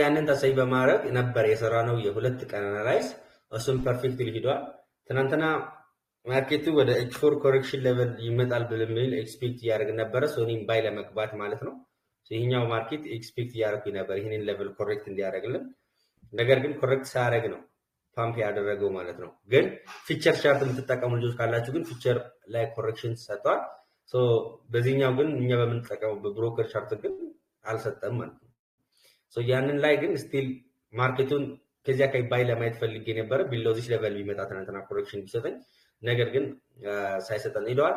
ያንን ታሳቢ በማድረግ ነበር የሰራነው የሁለት ቀን analyze። እሱም perfectly ሂዷል። ትናንትና market ኡ ወደ H4 correction level ይመጣል ብለን expect እያደረግን ነበረ። So እኔም buy ለመግባት ማለት ነው። ይሄኛው market expect እያደረኩኝ ነበር ይህንን level correct እንዲያደርግልን። ነገር ግን correct ሳያደርግ ነው ፓምፕ ያደረገው ማለት ነው። ግን future chart የምትጠቀሙ ልጆች ካላችሁ ግን future ላይ correction ሰጥቷል። በዚህኛው ግን እኛ በምንጠቀመው በ broker chart ግን አልሰጠም ማለት ነው። ያንን ላይ ግን still market ኡን ከዚያ አካባቢ buy ለማየት ፈልጌ ነበረ below this level ቢመጣ ትናንትና correction ቢሰጠኝ፣ ነገር ግን ሳይሰጠን ሄደዋል።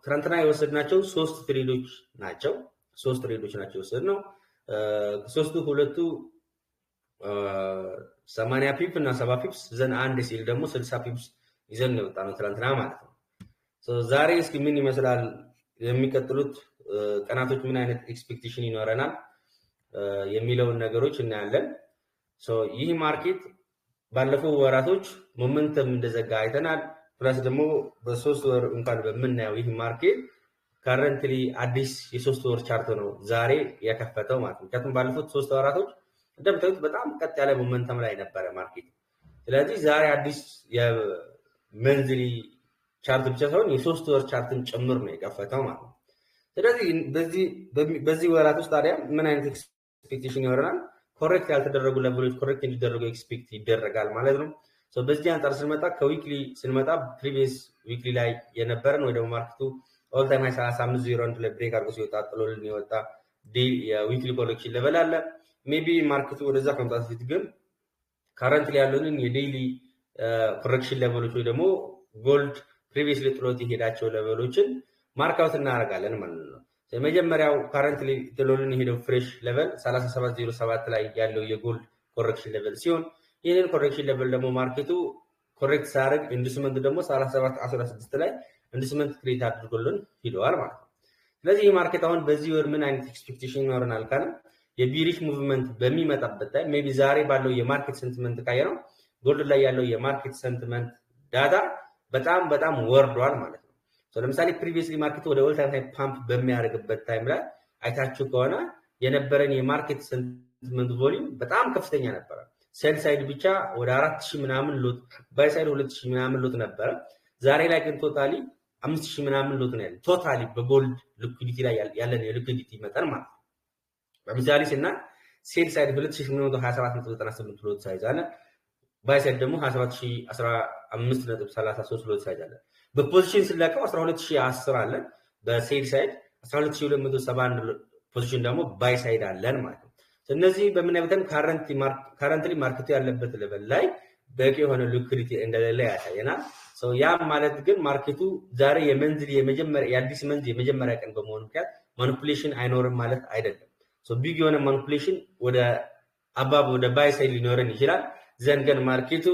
ትናንትና የወሰድናቸው ሶስት trade ኦች ናቸው። ሶስት trade ኦች ናቸው የወሰድነው። ሶስቱ ሁለቱ 80 pip እና 70 pips then አንድ ሲል ደግሞ 60 pips ይዘን ነው የወጣነው ትናንትና ማለት ነው። ዛሬ እስኪ ምን ይመስላል፣ የሚቀጥሉት ቀናቶች ምን አይነት expectation ይኖረናል የሚለውን ነገሮች እናያለን። ይህ market ባለፈው ወራቶች momentum እንደዘጋ አይተናል። Plus ደግሞ በ3 ወር እንኳን በምናየው ይህ market currently አዲስ የ3 ወር chart ነው ዛሬ የከፈተው ማለት ነው። ምክንያቱም ባለፉት 3 ወራቶች እንደምታዩት በጣም ቀጥ ያለ momentum ላይ ነበረ market። ስለዚህ ዛሬ አዲስ የ monthly chart ብቻ ሳይሆን የ3 ወር chart ን ጭምር ነው የከፈተው ማለት ነው። ስለዚህ በዚህ ወራት ውስጥ ታዲያ ምን አይነት expectation ይኖረናል? Correct ያልተደረጉ level ኦች correct እንዲደረጉ expect ይደረጋል ማለት ነው። በዚህ አንጻር ስንመጣ ከ weekly ስንመጣ previous weekly ላይ የነበረን ወይ ደግሞ market ኡ all time high 35.01 ላይ break አድርጎ ሲወጣ ጥሎልን የወጣ የ weekly correction level አለ። Maybe market ኡ ወደዛ ከመምጣት በፊት ግን currently ያለንን የ daily correction level ኦች ወይ ደግሞ gold previously ጥሎት የሄዳቸው level ኦችን mark out እናደርጋለን ማለት ነው። የመጀመሪያው currently ጥሎልን የሄደው fresh level 37.07 ላይ ያለው የ gold correction level ሲሆን ይህንን correction level ደግሞ market ኡ correct ሳያደርግ inducement ደግሞ 37.16 ላይ inducement create አድርጎልን ሂደዋል ማለት ነው። ስለዚህ ይህ market አሁን በዚህ ወር ምን አይነት expectation ይኖረናል ካለ የ bearish movement በሚመጣበት time maybe ዛሬ ባለው የ market sentiment ካየነው gold ላይ ያለው የ market sentiment data በጣም በጣም ወርዷል ማለት ነው። ለምሳሌ previously market ኡ ወደ all time high pump በሚያደርግበት time ላይ አይታችሁ ከሆነ የነበረን የ market sentiment volume በጣም ከፍተኛ ነበረ። Sell side ብቻ ወደ 4000 ምናምን lot፣ buy side 2000 ምናምን lot ነበረ። ዛሬ ላይ ግን totally 5000 ምናምን lot ነው ያለው። Totally በ gold liquidity ላይ ያለን የ liquidity መጠን ማለት ነው። ለምሳሌ ስናይ sell side 2827.98 lot size አለ። Buy side ደግሞ 27015.33 lot size አለ። በ position ስለቀው 12010 አለ በ sell side፣ 12271 position ደግሞ buy side አለን ማለት ነው። እነዚህ በምናይበተን currently market ኡ ያለበት level ላይ በቂ የሆነ liquidity እንደሌለ ያሳየናል። ያ ማለት ግን market ኡ ዛሬ የ monthly የመጀመሪያ የአዲስ month የመጀመሪያ ቀን በመሆኑ ምክንያት manipulation አይኖርም ማለት አይደለም። Big የሆነ manipulation ወደ above ወደ buy side ሊኖረን ይችላል። Then ግን market ኡ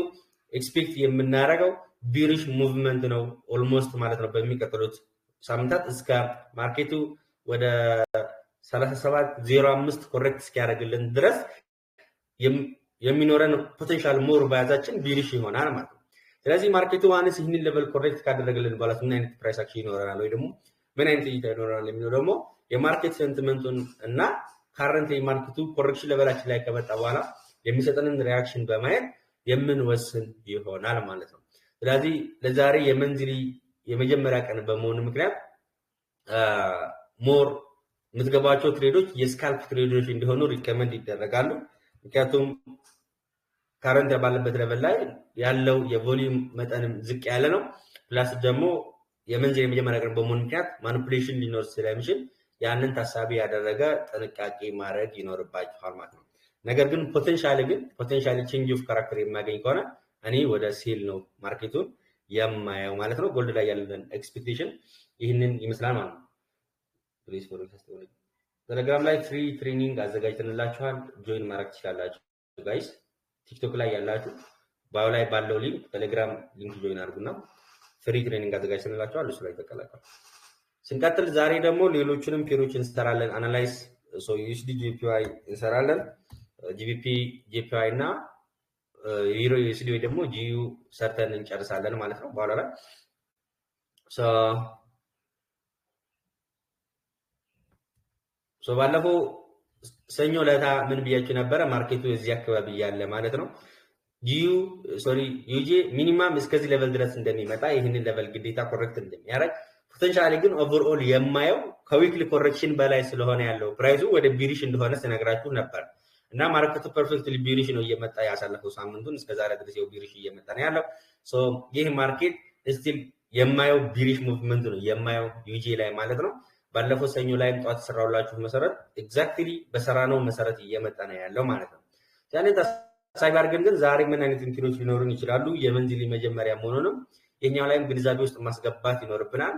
expect የምናደርገው bearish movement ነው almost ማለት ነው። በሚቀጥሉት ሳምንታት እስከ market ኡ ወደ 37.05 correct እስኪያደርግልን ድረስ የሚኖረን potential more bias ኣችን bearish ይሆናል ማለት ነው። ስለዚህ market ኡ once ይህንን level correct ካደረገልን በኋላ ምን አይነት price action ይኖረናል ወይ ደግሞ ምን አይነት እይታ ይኖረናል የሚለው ደግሞ የ market sentiment ኡን እና current የ market ኡ correction level ኣችን ላይ ከመጣ በኋላ የሚሰጠንን reaction በማየት የምንወስን ይሆናል ማለት ነው። ስለዚህ ለዛሬ የ monthly የመጀመሪያ ቀን በመሆኑ ምክንያት more የምትገባቸው trade ኦች የ scalp trade ኦች እንዲሆኑ recommend ይደረጋሉ። ምክንያቱም current ባለበት level ላይ ያለው የ volume መጠንም ዝቅ ያለ ነው። Plus ደግሞ የ month የመጀመሪያ ቀን በመሆኑ ምክንያት manipulation ሊኖር ስለሚችል ያንን ታሳቢ ያደረገ ጥንቃቄ ማድረግ ይኖርባችኋል ማለት ነው። ነገር ግን potentially change of character የሚያገኝ ከሆነ እኔ ወደ sell ነው market ኡን የማየው ማለት ነው። Gold ላይ ያለን expectation ይህንን ይመስላል ማለት ነው። ቴሌግራም ላይ free training አዘጋጅተንላችኋል። Join ማድረግ ትችላላችሁ guys። ቲክቶክ ላይ ያላችሁ bio ላይ ባለው link ቴሌግራም link join አድርጉና free training አዘጋጅተንላችኋል። እሱ ላይ ተቀላቀሉ። ስንቀጥል ዛሬ ደግሞ ሌሎቹንም pair ኦች እንሰራለን። Analyze USD JPY እንሰራለን። GBP JPY እና Euro USD ወይ ደግሞ GU ሰርተን እንጨርሳለን ማለት ነው። በኋላ ላይ ባለፈው ሰኞ ለታ ምን ብያችሁ ነበረ? Market ኡ እዚህ አካባቢ ያለ ማለት ነው GU sorry UJ minimum እስከዚህ level ድረስ እንደሚመጣ፣ ይህንን level ግዴታ correct እንደሚያደርግ፣ potentially ግን overall የማየው ከ weekly correction በላይ ስለሆነ ያለው price ኡ ወደ bearish እንደሆነ ስነግራችሁ ነበር። እና market ኡ perfectly bearish ነው እየመጣ ያሳለፈው ሳምንቱን እስከዛሬ ድረስ ይኸው bearish እየመጣ ነው ያለው። So ይህ market still የማየው bearish movement ነው የማየው UJ ላይ ማለት ነው። ባለፈው ሰኞ ላይም ጠዋት ሰራውላችሁ መሰረት exactly በሰራነው መሰረት እየመጣ ነው ያለው ማለት ነው። ያንን ታሳቢ አድርገን ግን ዛሬ ምን አይነት entry ዎች ሊኖሩን ይችላሉ፣ የ monthly መጀመሪያ መሆኑንም የኛው ላይም ግንዛቤ ውስጥ ማስገባት ይኖርብናል።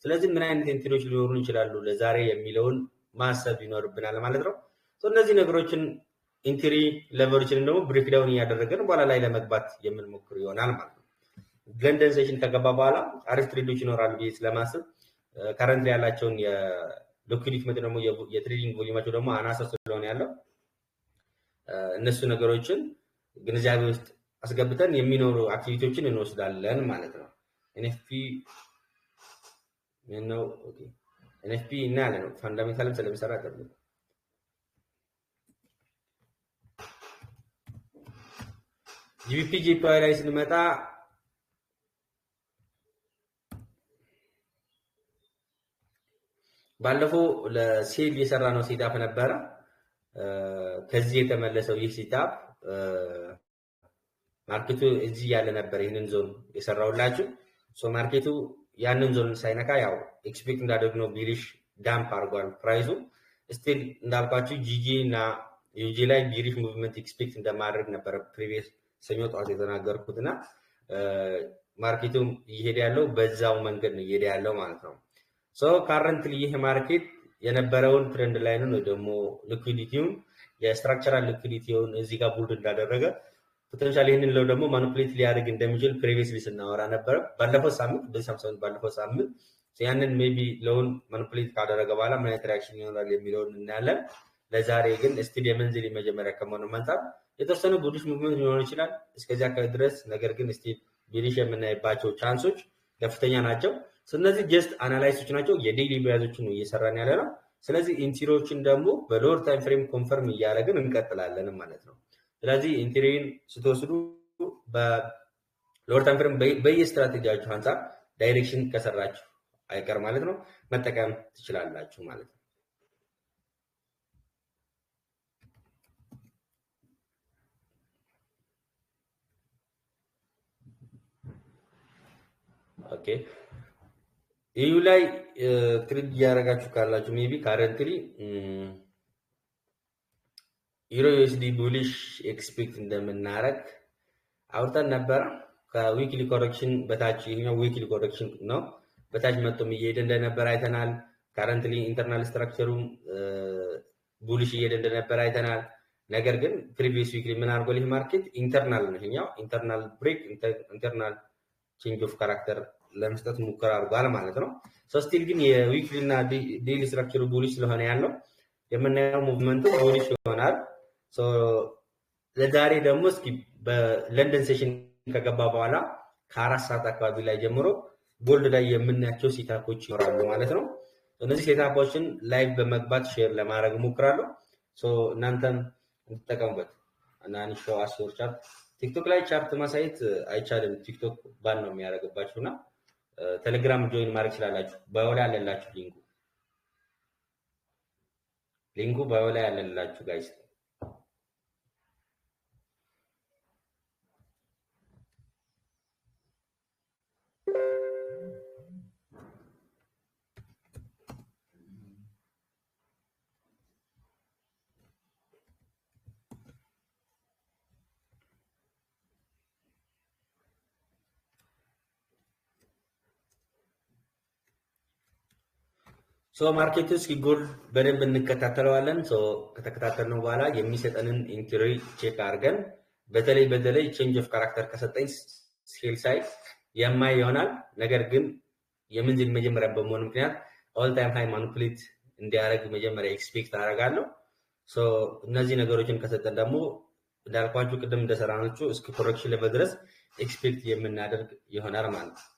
ስለዚህ ምን አይነት entry ዎች ሊኖሩን ይችላሉ ለዛሬ የሚለውን ማሰብ ይኖርብናል ማለት ነው። እነዚህ ነገሮችን entry level ኦችን ደግሞ breakdown እያደረገን በኋላ ላይ ለመግባት የምንሞክር ይሆናል ማለት ነው። ለንደን session ከገባ በኋላ አሪፍ trade ኦች ይኖራሉ ብዬ ስለማስብ current ያላቸውን የ liquidity መጠን ደግሞ የ trading volume ኣቸው ደግሞ አናሳ ስለሆነ ያለው እነሱ ነገሮችን ግንዛቤ ውስጥ አስገብተን የሚኖሩ activity ዎችን እንወስዳለን ማለት ነው። NFP ነው፣ okay፣ NFP እናያለን ነው፣ fundamental ም ስለሚሰራ ጠብቁ። GBP JPY ላይ ስንመጣ ባለፈው ለ sell የሰራ ነው setup ነበረ። ከዚህ የተመለሰው ይህ setup market ኡ እዚህ ያለ ነበር ይህንን ዞን የሰራውላችሁ። So market ኡ ያንን ዞን ሳይነካ ያው expect እንዳደረግነው bearish dump አድርጓል price ኡ። Still እንዳልኳችሁ GJ እና UJ ላይ bearish movement expect እንደማድረግ ነበረ previous ሰኞ ጠዋት የተናገርኩት እና market ኡም እየሄደ ያለው በዛው መንገድ ነው እየሄደ ያለው ማለት ነው። So currently ይህ market የነበረውን trend line ኑን ወይ ደግሞ liquidity ውን የ structural liquidity ውን እዚህ ጋር build እንዳደረገ potential ይህንን low ደግሞ manipulate ሊያደርግ እንደሚችል previously ስናወራ ነበረ። ባለፈው ሳምንት፣ በዚህ ሳምንት፣ ባለፈው ሳምንት ያንን maybe low ን manipulate ካደረገ በኋላ ምን አይነት reaction ይኖራል የሚለውን እናያለን። ለዛሬ ግን still የ monthly መጀመሪያ ከመሆኑ አንጻር የተወሰኑ bullish movement ሊኖር ይችላል እስከዚህ አካባቢ ድረስ። ነገር ግን still bearish የምናይባቸው chance ኦች ከፍተኛ ናቸው። እነዚህ just analysis ኦች ናቸው። የ daily bias ኦችን ነው እየሰራን ያለ ነው። ስለዚህ entry ዎችን ደግሞ በ lower time frame confirm እያደረግን እንቀጥላለን ማለት ነው። ስለዚህ entry ን ስትወስዱ በ lower time frame በየ ስትራቴጂያችሁ አንጻር direction ከሰራችሁ አይቀር ማለት ነው መጠቀም ትችላላችሁ ማለት ነው። Okay፣ AU ላይ trade እያደረጋችሁ ካላችሁ maybe currently Euro USD bullish expect እንደምናረግ አውርተን ነበረ። ከ weekly correction በታች፣ ይሄኛው weekly correction ነው፣ በታች መጥቶም እየሄደ እንደነበር አይተናል። Currently internal structure ኡም bullish እየሄደ እንደነበር አይተናል። ነገር ግን previous weekly ምን አድርጎ ይህ market internal ነው፣ ይሄኛው internal break internal change of character ለመስጠት ሙከራ አድርጓል ማለት ነው። Still ግን የ weekly እና daily structure ኡ bullish ስለሆነ ያለው የምናየው movement ኡ bullish ይሆናል። ለዛሬ ደግሞ እስኪ በለንደን session ከገባ በኋላ ከ4 ሰዓት አካባቢ ላይ ጀምሮ gold ላይ የምናያቸው setup ኦች ይኖራሉ ማለት ነው። እነዚህ setup ኦችን live በመግባት share ለማድረግ እሞክራለሁ። እናንተም እንድትጠቀሙበት እና show us your chart። ቲክቶክ ላይ chart ማሳየት አይቻልም። ቲክቶክ ban ነው የሚያደርግባችሁ እና ቴሌግራም join ማድረግ ትችላላችሁ። Bio ላይ አለላችሁ link ኡ፣ link ኡ bio ላይ አለላችሁ guys። So market ኡ እስኪ gold በደንብ እንከታተለዋለን። So ከተከታተልነው በኋላ የሚሰጠንን entry check አድርገን በተለይ በተለይ change of character ከሰጠኝ sell side የማይ ይሆናል። ነገር ግን የ monthly መጀመሪያ በመሆኑ ምክንያት all time high manipulate እንዲያደርግ መጀመሪያ expect አደርጋለሁ። So እነዚህ ነገሮችን ከሰጠን ደግሞ እንዳልኳችሁ ቅድም እንደሰራናችሁ እስከ correction level ድረስ expect የምናደርግ ይሆናል ማለት ነው።